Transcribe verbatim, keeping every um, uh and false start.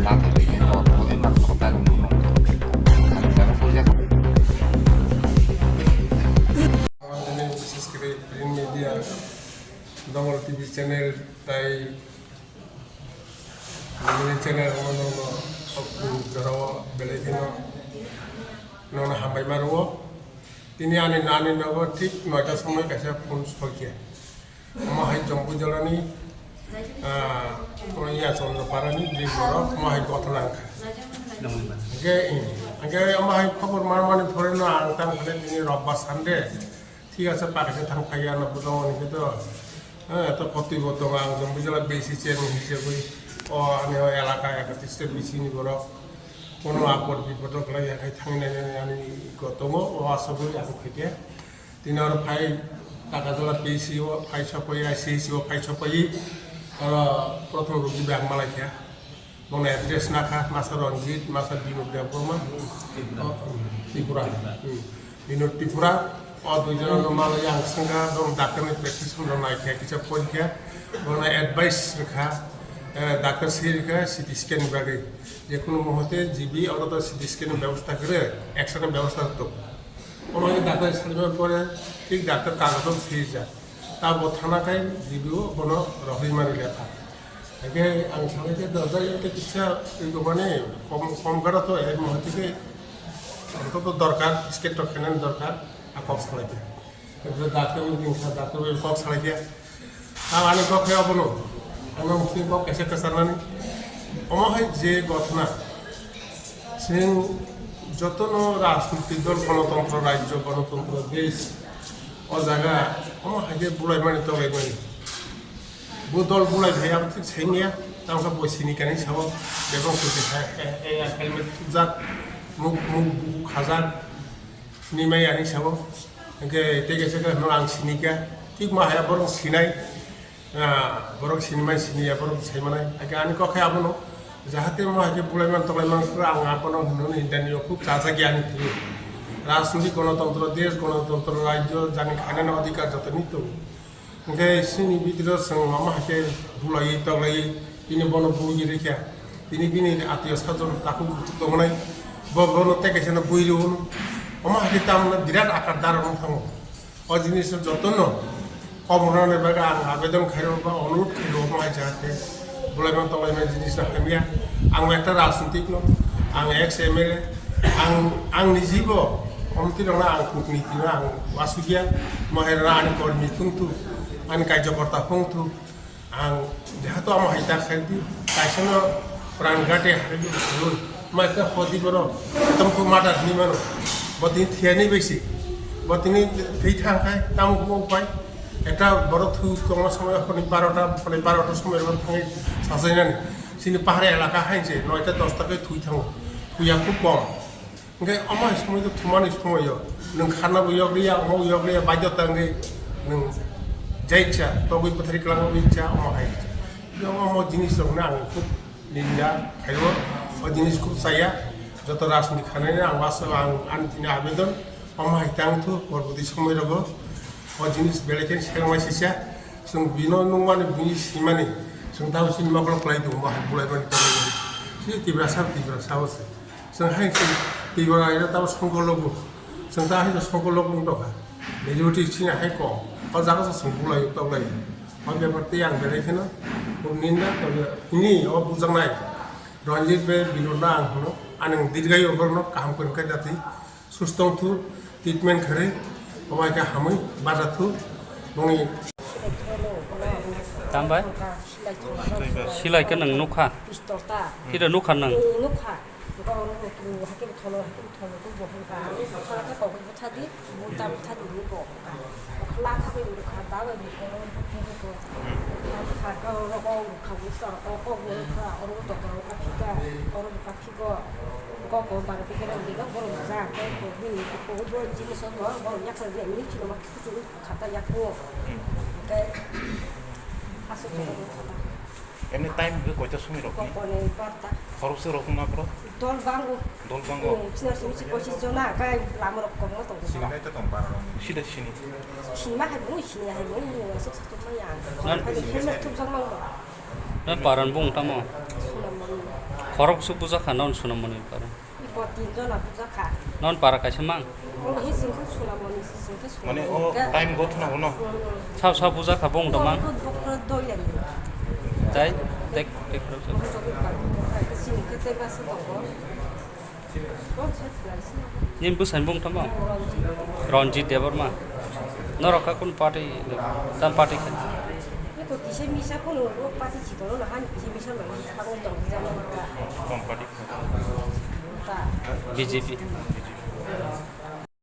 Bises kore print media, Dongol T V channel, tai nini channel no, no, no, jorao belai kheno nono hambai maro. Tini ani nani nogo thik noita somoi kaisa phone sokya. Omo hai Jompuijolani, ah, omo ya Chandraparani je borok, omo hai gothona wngkha. Hingke, hingke omo hai khobor manmani phore no ang tang phane tini Robbar Sunday. Thik ase, pakisa thang phaiya no bujong ni to. Eh, to kotwi bo tongo, ang Jompuijola besi chairman hisabwi. O ani o elaka ekatris ta bisi ni borok. Kono apor bipod rok lai ya khai thang nai nai ani ko tongo, o asogwi ang khaikhe. Tini oro phai Takajala P C o phai sopai, I C C o phai sopai, oro prothom rugi bai ang malai kha. Bono address nakha, masa Ranjit, masa Binod Debbarma, Tripura. Hmm. Binod Tripura, o duijon no malai ang sengkha, dong doctor ni prescription rok nai kha, kisa pori kha, bono advice rwkha, eh, doctor se rwkha C T scan ni bagwi. Jekunu muhurte G B oro to C T scan ni bebosta kwrwi, X-ray ni bebosta tok. Omo wngkhe doctor salima pore thik doctor kagojo swijak. Ta bo thana khai G B o bono rohorwi mani lekha. Hingkhe ang sanai khe dojak tei kisa wngkhe mani kom, kom karo to hai muhurte khe ontoto dorkar, scan rok khainani dorkar, a kok salai khe. Hingkhe doctor ni wngkha, doctor bai kok salai khe. Ang ani kok hai abono, ang ang sini kok kaisa kwcharnani. Omo hai je gothona, chwng jotono rajnitik dol, gonotontro rajyo, gonotontro desh, o jaga, omo hai khe bulaimani, tonglaimani. Bo dol bulai phai abo thik saimaya, tamo khe bo sini kani sabo, bebak kwchwi hai, hai, hai, helmet thupjak, muk, muk, buku khajak, sini maya ani sabo. Hingke tei kaisa khe no ang sini kha, thik ma haya borok sinai, ah, borok sini mai sini ya, borok sai manai. Hingke ani kok khe abono, jahate mo hai khe bulai man tolai man khe ang abono hwnwi interview o khub chajak ya ani thwi. Rajniti gonotontro desh, gonotontro rajyo, jani khainani adhikar joto ni tongo. Hingke chini bidiro chwng mama hai khe bulaiwi toklaiwi tini bono bui rikha. Tini bini atiyo sajon takhuk tongnai. Bo, bono tei kaisa no bui rw hwn. Omo hai khe tamno birat akar daron wng thango. O jinis jotono kobornani bagwi ang abedon khairo ba onurot khairo omo hai jahate bulaima tonglaima jinis no hamya. Ang ekta rajnitik no, ang ex M L A, ang, ang nijibo omtwi rokno ang kukniti no ang wasukya, mo hai rok ani kormi thung thu, ani kaijokorta phung thu. Ang jehetu amo hai ta khaidi, kaisa no pran gate hai di, mai ta hodi bono, tam ko mata ni mano, botini thiyani besi, botini thwi thang khai, tam ko upai, eta borok thu tongma somoy honi barota, honi barota somoy ro thangi sasainani, sini pahari elaka hai je, noita dosta kai thui thango, thuya khub kom. Hingke omo hai somoi khe thumani somoi o nwng kharna bo yokliya, omo bo yokliya, baidhota wngwi nwng jai cha togwi bwthari kwlangma wngwi cha omo hai. Omo, omo jinis rokno ang khub ninda khaio, o jinis khub chaya. Joto rajniti khanani ang waso ang ani tini abedon, omo hai tang thu porborti somoi rogo o jinis belai khe selengma sisa. Chwng bino nungmani, bini simani, chwng tamo chini mokol kwlai tongo, bo hai bulaimani tongmani. Chini Tiprasa, Tiprasa o se. Chwng hai se Tiprasa ino tamo songkologo. Chwng ta hai se songkologo wng tongkha. Majority chini hai kok. O jaga se chwng bulai toklai. O bepar tei ang belai kheno. Bo ninda tobe hini o bujaknai. Ranjit bai Binod no ang hwno. Ani dirgai oborno kaham kwrwng khe jati. Sustong thu, treatment kharwi, omo hai khe hamwi baja thu, bongni. Tambai? Silai khe nwng nukha? Kira nukha nwng? Nukha. Kok, kok, bara khe khe rang di kok, borok ja, khe kok bini kok bo jinis o borok yak khe bini chini ma kuchuk khata yak khe. Khe aswk khe khata. Emni time hwnkhe koita somoi rok ni? Kok ni barta. Khoroksa rok wngma borok? Dol bango. Dol bango? Hmm, sina simi si kosi jona, khe lama rok kok ma tongo. Sini nai ta tong para rok ni? Sida sini. Sini ma hai bo, sini hai bo, aswk sa tok ma ya. Nan- Helmet thupjak ma bo. Nan paran bung tamo? Suna ma bo. Borok su puja kha non Sunamoni para. Ibo tin jona puja kha. Non para kaisa mang. Omo hi singkhe Sunamoni singkhe Mane Sunamoni o ka. Time bo thana bono. Sa sa puja kha bong da mang. Omo to doktor doi ani. Tai tek tek rok sa. Omo to doktor doi ani. Singkhe tei basa tongo. Nini bwsani bung tamo? Ranjit Debbarma. Norok kha kun party, tam party kha? Eko kisa misa kono party chikon no han kisa misa no tamo tong jana ka. Kom party kha? B J P.